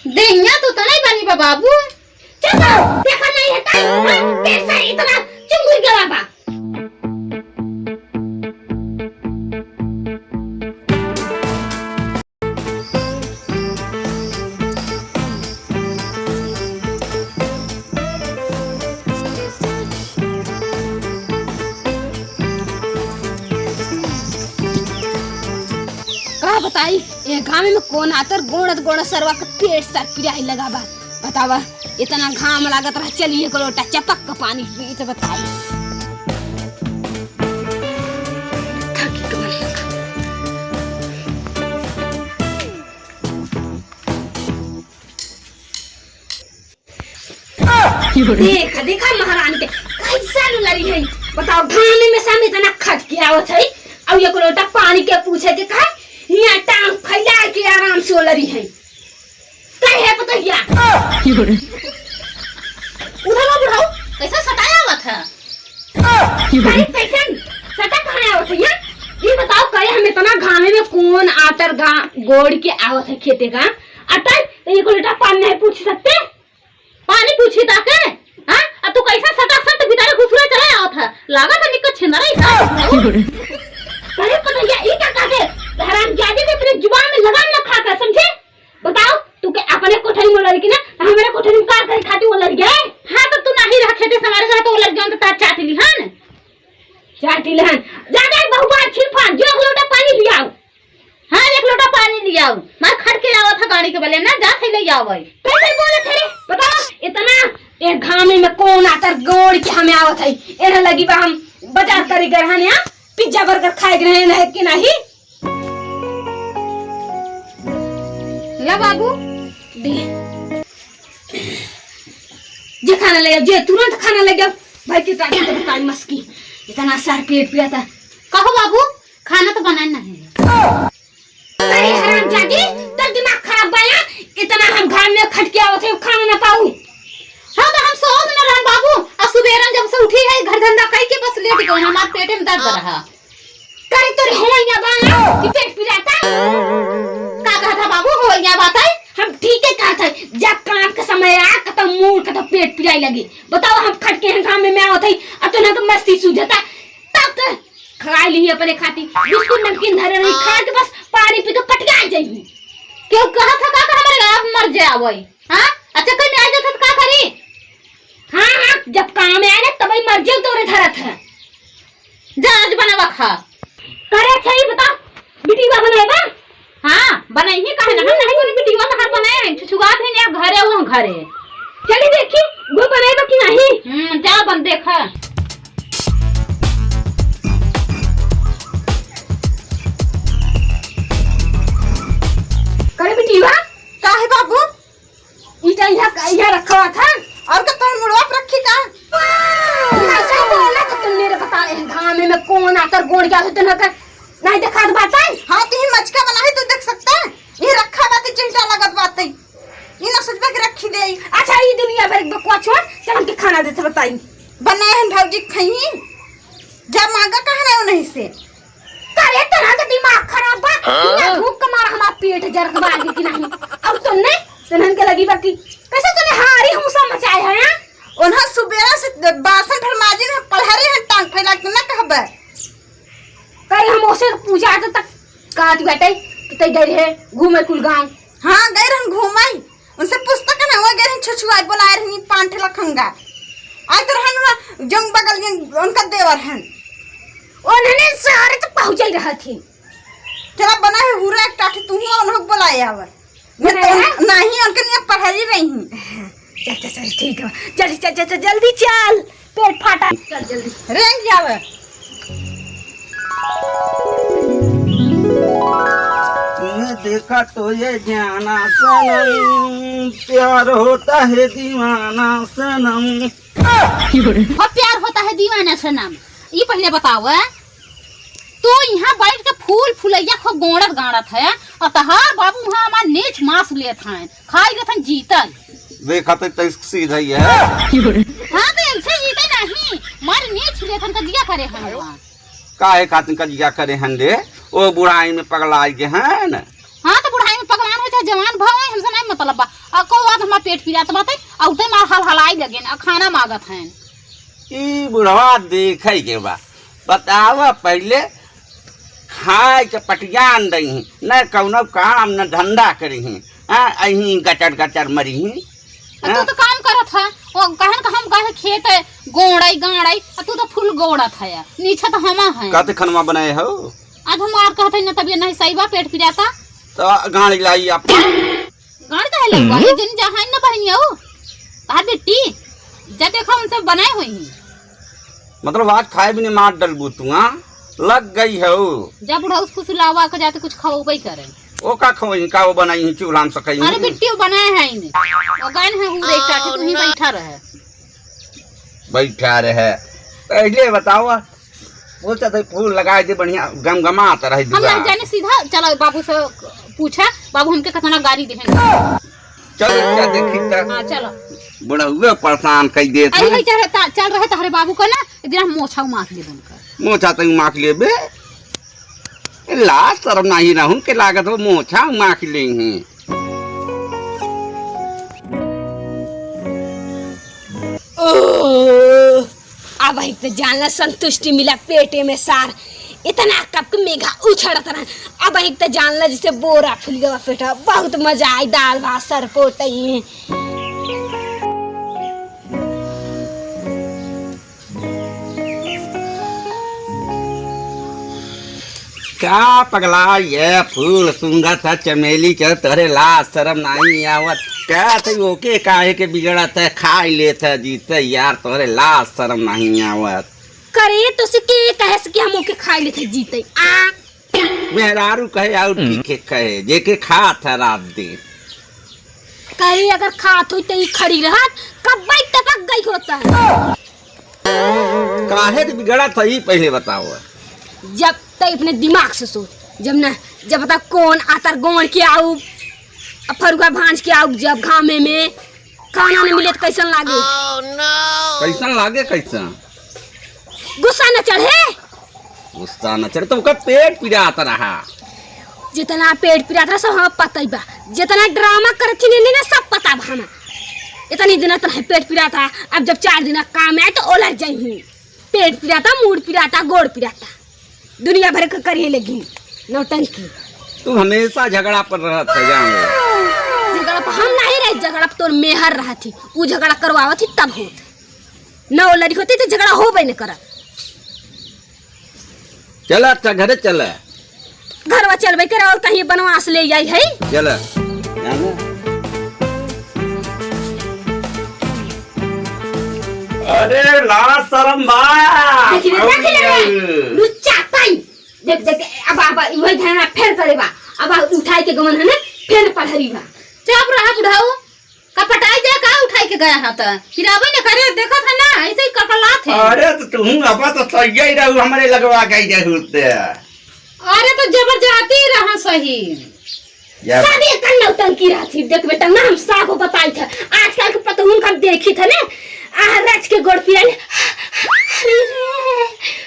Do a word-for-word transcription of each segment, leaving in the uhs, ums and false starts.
देहिया तो तनाई बानी बा बाबू। चुप रहो, देखा नहीं है ताई, हाँ, कैसा इतना चुंगुर गवा बा। का बताई, ए गाँव में कौन आतर गोणत गोणत सरवा के पेट सर पिराई लगा बा। बतावा, इतना घाम लागत रहा, चलिए एक लोटा चपक के पानी पी तो बताई। थकी तो बनी। देखा, देखा महारानी के कैसा लरी है। बताओ, घामे में सामने इतना खट के आवत है, और एक लोटा पानी के पूछे के कहा, यहाँ टांग फैला के आराम से लरी है। कहे है पतोहिया। उधर वो बुढ़ऊ, कैसा सताया हुआ था? अरे कैसन सटा कहाँ आवत है यहाँ? ये बताओ, कहे हम इतना घामे में कौन आतर गा-, गोड़ के आवत है खेते का? अतः तो एक लोटा पानी नहीं पूछ सकते? पानी पूछी ताके? हाँ? अब तू कैसा सटा सट भीतर घुसुरा चला आवत है? लागत है निको छिंदरा ही था। अरे पतोहिया, ये क्या कहते? हरामजादी ने अपने जुबान में लगाम रखा कर, समझे? बताओ, तू के अपने कोठरी में लड़की ना, हमरे कोठरी में का करे खातिर वो लड़ गए? हाँ, तो तू नहीं रहा खेते से हमारे साथ, वो लड़ गए तो तार चाट ली हन। चाट ली हन। जा, जा, बहुआ छिलफा, जो एक लोटा पानी ले आओ। हाँ, एक लोटा पानी ले आओ। मार खट के आवत है गाड़ी के बले ना, जा थे ले आओ भाई। कैसे बोले थे रे? बताओ, इतना एक घामे में कौन आतर गोड़ के हमें आवत है? एने लगी बा हम बाजार करे गए रहने, हाँ? पिज्जा बर्गर खाए गए रहने कि नहीं? ला बाबू, दे। जे खाना ले जाओ, जे तुरंत खाना ले जाओ। भाई के ताकत तो बताई मस्की। इतना सर पेट पिया था। कहो बाबू, खाना तो बनाए नहीं है। अरे हरामजादी, तोर दिमाग खराब बा या? इतना हम घाम में खट के आवत है, खाना ना पाऊ। हाँ, तो हम सोवत न रहन बाबू, आ सुबेरन जब से उठी है, घर धंधा कई के बस लेट गए, हमार पेटे में दर्द रहा। करे तोरे होइया बा ना कि पेट पिराता? का कहत है बाबू, होइया बात है? हम ठीक है कहत है, जब काम के समय आ, कतौ मूड़, कतौ पेट पिराई लगी। बताओ, हम खट के हैं घाम में आवत है, आ तोहन के मस्ती सूझता, तब तो खा ली अपने खाती बिस्कुट नमकीन धरे रही, खा के बस पानी पी के पटिया जाइए। क्यों कहत है का, का हमारे आप मर जाए? हाँ, अच्छा, कहीं में आ जाता तो का करी? हाँ, हाँ, जब काम आए ना, तब ही मर जाओ, तोरे धरत है। जा, आज बनावा खा। करे अच्छा, ये बता, बिटिया बनाए बा? हाँ, बनाई ही काहे ना, हम नहीं बोले बिटिया तो हर बनाए हैं, छुछुआत ही नहीं, घरे वो घरे। चली देखी, वो बनाए बा कि नहीं? हम्म, जा बन देखा। करे बिटिया? का है बाबू? ई तो यहाँ, यहाँ रखा हुआ था। और का तोहर मुड़वा पर रखी का? ऐसा बोला तो तुमने रे, बता, ए घामे में कौन आकर गोड़ गया हो तुमने का? नहीं दिखात बात है? हाँ, तो ही मचका बना है, तू देख सकता है? ये रखा बात है, चिंता लगत बात है। ये ना सोचबे कि रखी दे। अच्छा, ये दुनिया भर के बकवास छोड़, चल हमके खाना दे, तो बताई। बनाए हैं भौजी, खई। जा मांगा कहाँ रहे हो नहीं से? करे तोरा के दिमाग खराब बा? हाँ? ना भूख के मारा हमार पेट जरत बा आगे कि नहीं? और तोने, तोहन के लगी बा कि कैसे तोने हारी हूसा मचाए है, हाँ? उन्हें सुबेरा से बासन भर माजिन है, पलहरे है, टांग फैला के ना कहबे। करे हम ओसे पूछा तो तक कहत बाटे कि तई गई रहे घूमे कुल गाँव। हाँ, गई रहन घूमे। उनसे पूछता का ना, वो गए रहन छुछुआई, बोलाए रहन पान ठेला खंगा। आए तो रहन ना, जंग बगल में उनका देवर हन। उन्होंने सारे तो पहुँचाई रहा थी। चला बना है हुरा एक टाठी, तू ही उन्हों बोलाए आवे। मैं तो बनाया? नहीं, उनके लिए पढ़ाई रही हूँ। चल, चल, चल, ठीक है। जल्दी चल, चल, चल, जल्दी चल। पेट फाटा। चल जल्दी। रेंग जावे। तुम्हें देखा तो ये जाना सनम, प्यार होता है दीवाना सनम। हो प्यार होता है दीवाना सनम। ये पहले बताओ, हैं? तू यहाँ बैठ के फूल फुलैया खूब गोड़त गाड़त है, और तहार बाबू वहाँ हमार नीच मांस लेत हैं, खाई लेत हैं जीतल। देखा तो तैस सीधा ही है। हाँ, तो ऐसे जीते नहीं, मार नीच लेत हैं, कजिया करे हैं वहाँ। काहे खातिर कजिया करे हैं रे? ओ बुढ़ाई में पगला गए हैं। हाँ, तो बुढ़ाई में पगलान हो चाहे जवान भाव है, हमसे नहीं मतलब बा। अको बात हमार पेट पिरात बाटे, अउते मार हलहलाई लगेन, आ खाना मागत हैं। ई बुढ़वा देखै के बा, बतावा पहिले खाए के पटियान दइहीं, न कउनो काम न धंधा करिहीं, हाँ, अहीं गचर गचर मरिहीं। आ तू हाँ? तो काम करत है, वो कहन का हम कहे खेत है, गोड़ई गाड़ई, आ तू तो फूल गोड़त है, नीचे तो हमा है। काते खनवा बनाए हो? आज हम और कहत है ना, तबियत नहीं सही बा, पेट पिराता। तो गाड़ी लाई आप। गाड़ी काहे लगवा? हम्म। ये दिन जहाँ है ना बहनिया हो, तार बेटी, जा देखा उनसे बनाए हुई हैं। मतलब आज खाए भी नहीं मार डलबू तू, हाँ? लग गई हो। जा बुढ़ा उसको सुलावा के जाते कुछ खवबे करे। ओ का खवई, का वो बनाई है चूल्हा में सकई? अरे बिट्टी वो बनाए है इन्हें। वो गए हैं हूँ देख काटे, तू ही बैठा रहे। बैठा रहे। पहिले बतावा, वो तो फूल लगाए दे बढ़िया, गमगमात रहे हम दुआर। लग जाने सीधा, चलो बाबू से पूछा, बाबू हमके कितना गारी देहें। चलो, क्या देखी त? हाँ, चलो। बुढ़उवे परेशान कई देत अरे है। भाई, चल रहे, ता-, चल रहे तहरे बाबू का ना, एक दिन हम मोछा उमाख लेबे उनका। मोछा तो उमाख लेबे? ए, लाज शरम नाही रहूं के लागत हो, मोछा उमाख लेहीं। ओह, अब एक तो जान ला संतुष्टि मिला पेटे में सार। इतना कब के मेघा उछड़त रहा, अब एक तो जान ला जैसे बोरा फुल गवा पेटा। बहुत मजा आई दाल भात सरपोटई में। का पगला ये फूल सूंघत है चमेली के, तोहरे लाज शरम नहीं आवत? कहत है ओके काहे के बिगड़त है, खाई लेत है जीते यार, तोहरे लाज शरम नहीं आवत। करे तो से के कहे से कि हम ओके खाई लेत है जीते आ? मेहरारू कहे और हम्म। ठीक है कहे, जेके खात है रात दिन। कहे अगर खात होई तो ई खड़ी रहत, कब भाई टपक गई होता है। काहे के बिगड़त है, ई पहिले बताओ। जब तक अपने दिमाग से सोच, जब ना, जब तक कौन आतर गोड़ के आऊ, अब फरुआ भांज के आऊ, जब घामे में खाना नहीं मिले तो कैसन लागे? कैसन लागे, कैसन? गुस्सा न चढ़े? गुस्सा न चढ़े, तो ओकर पेट पिरात रहा। जितना पेट पिरात रहा, सब हमें पता ही बा। जितना ड्रामा करत थी ने, सब पता बा हमें। इतनी दिन इतना पेट पिरात रहा, अब जब चार दिन काम आए तो ओलर जाई हूँ। पेट पिराता, मूड़ पिराता, गोड़ पिराता, दुनिया भर के करिए लगी नौटंकी। तू हमेशा झगड़ा पर रहत है, जान ले। झगड़ा पर हम नहीं रहे, झगड़ा पर तोर मेहर रहत ही, उ झगड़ा करवावत ही तब होत। न ओलरी होती तो झगड़ा होबे न करत। चला, अच्छा, घरे चला। घरवा चलबे करे और कहीं बनवास ले आई है। चला। जाना। अरे, लाज शरम बा। देखी रे, देखी रे, लुच्चा ताई। देख, देख, अब, अब, वही धरना फेर करे बा। अब उठाई के गमन है ना, फेर पढ़री बा। चुप रहा बुढ़ऊ। कपटाई दे का उठाई के गया है त? पिराबे न करे, देखत है ना, ऐसे ही ककलात है। अरे त तुहूँ अब त सही रहू, हमरे लगवा गई रहू ते। अरे त जबरदस्ती रहा सही। यार। सब एक नौटंकी रहती, देख बेटा ना, हम साफ बताई थे। आजकल के पतहुन का देखी थे ना, आह रच के गोड़ पिराई।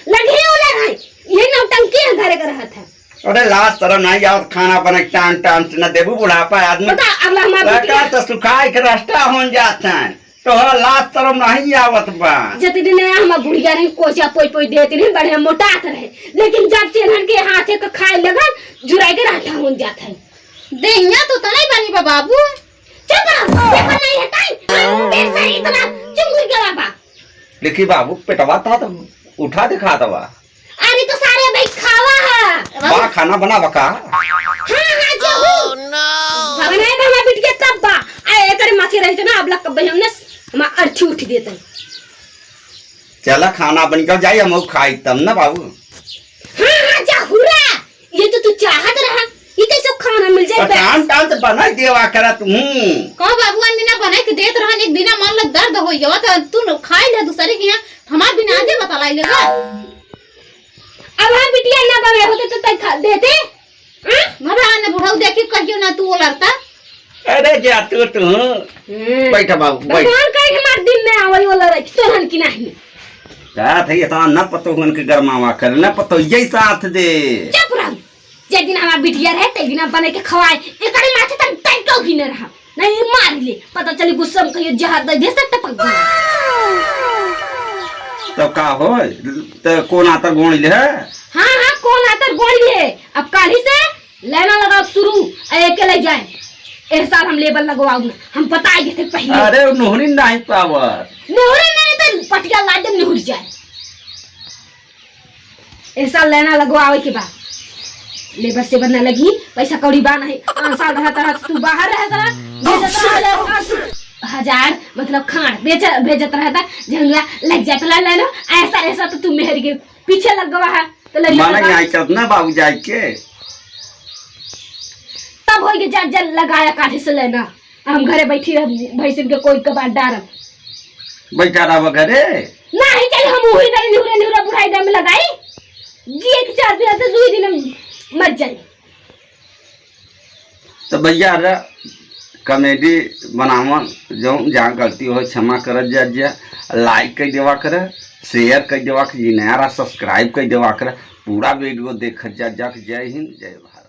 लगे उलर है, ये नौटंकी है घरे के रहत है। अरे लाज शरम नहीं आवत, खाना बना के टाइम टाइम से न देबू, बुढ़ापा आदमी। बता, अब हमार बेटा बिटिया तो सुखाए के रास्ता होन जात है, तोहरा लाज शरम नहीं आवत बा। जति दिन आया हमार बुढ़िया रही, कोचा पोई पोई देती रही, बढ़िया मोटात रहे, लेकिन जब से इन्हन के हाथे के खाए लगन, जुराई के रास्ता होन जात है। देहिया तो तनाई बनी बा बाबू। चुप रहो, पेपर नहीं है ताई, पेट से इतना चुंगुर गया बा। देखी बाबू, पेटवा ता तो उठा दिखा दवा। अरे तो सारे भाई खावा है। बा खाना बनावा का? हाँ, हाँ, जाहू। बनाए बा हमार बिटिया तब बा। आ, एकरे माथे रही तो ना, अब लग कब्बे हमने, हमार अर्थी उठ देता है। चला खाना बन के जाई, हम खाई तब ना बाबू। हाँ, हाँ, जाहू रे। ये तो तू चाहत रहा। ये कैसे खाना मिल जाए तो बस? टाइम टाइम से बनाई देवा करा तू। कहो बाबू, अन दिना बनाई के देत रहन, एक दिना मन लग दर्द हो गया, तो तू न खाई ले दूसरे के यहाँ, हमार बिना आजे बतलाई लेगा। अब हम बिटिया ना बनाए होते तो तै खा देते? हाँ? भगवान ने बुढ़ऊ देखी कहियो ना तू वो लड़ता। अरे जा तू, तू। हम्म। बैठ बाबू, बैठ। भगवान कहे हमार दिन में आवई वाला रही, तोहन की नहीं। का थे इतना न पतो उनके गरमावा कर, न पतो यही साथ दे। चुप रह। जे दिन हमार बिटिया रहे, ते दिन बने के खवाए। एकरे माथे तन तन को भी न रहा। नहीं, मार ले, पता चली गुस्सा में कहियो जहर दे दे, सब टपक गया। तब का होय? त कौन आतर गोड़ ले है? हाँ, हाँ, कौन आतर गोड़ ले है? अब काल्हि से लाइन लगाव शुरू, आ एके ले जाए। ए साल हम लेबर लगवाऊ ना, हम पता ही थे पहले। अरे, उ नोहरी नहीं पावत। नोहरी नहीं तो पटिया ला दे, नोहरी जाए। ए साल लाइन लगवावे के बा। लेबर सेबर ना लगी, पैसा कौड़ी बा नहीं। पाँच साल रहत रहत तू बाहर रहत रह, भेजत रह हजार, मतलब खान बेच, भेजत रहत, झंगला लग जात ला लाइन। ऐसा, ऐसा तो तू मेहर के पीछे लग गवा है, तो लग माने गवा। आई चलत ना बाबू जाए के। तब होई के जा, जा लगाया काल्हि से लाइन। हम घरे बैठी रह, भैंसिन के कोई कबाड़ डारब। बैठा रहब घरे। नहीं चाहिए, हम वही तरह निहुरे, निहुरे बुढ़ाई दम में लगाई। जिए के चार दिन से दुई दिन में मर जाए। तो भैया रे, कॉमेडी बनावन, जो जहाँ गलती हो क्षमा करत जा, जा। लाइक कर देवा करे, शेयर कर देवा करे, जी नया रहा सब्सक्राइब कर देवा करे। पूरा वीडियो देखत जा, जा। जय हिंद, जय भारत।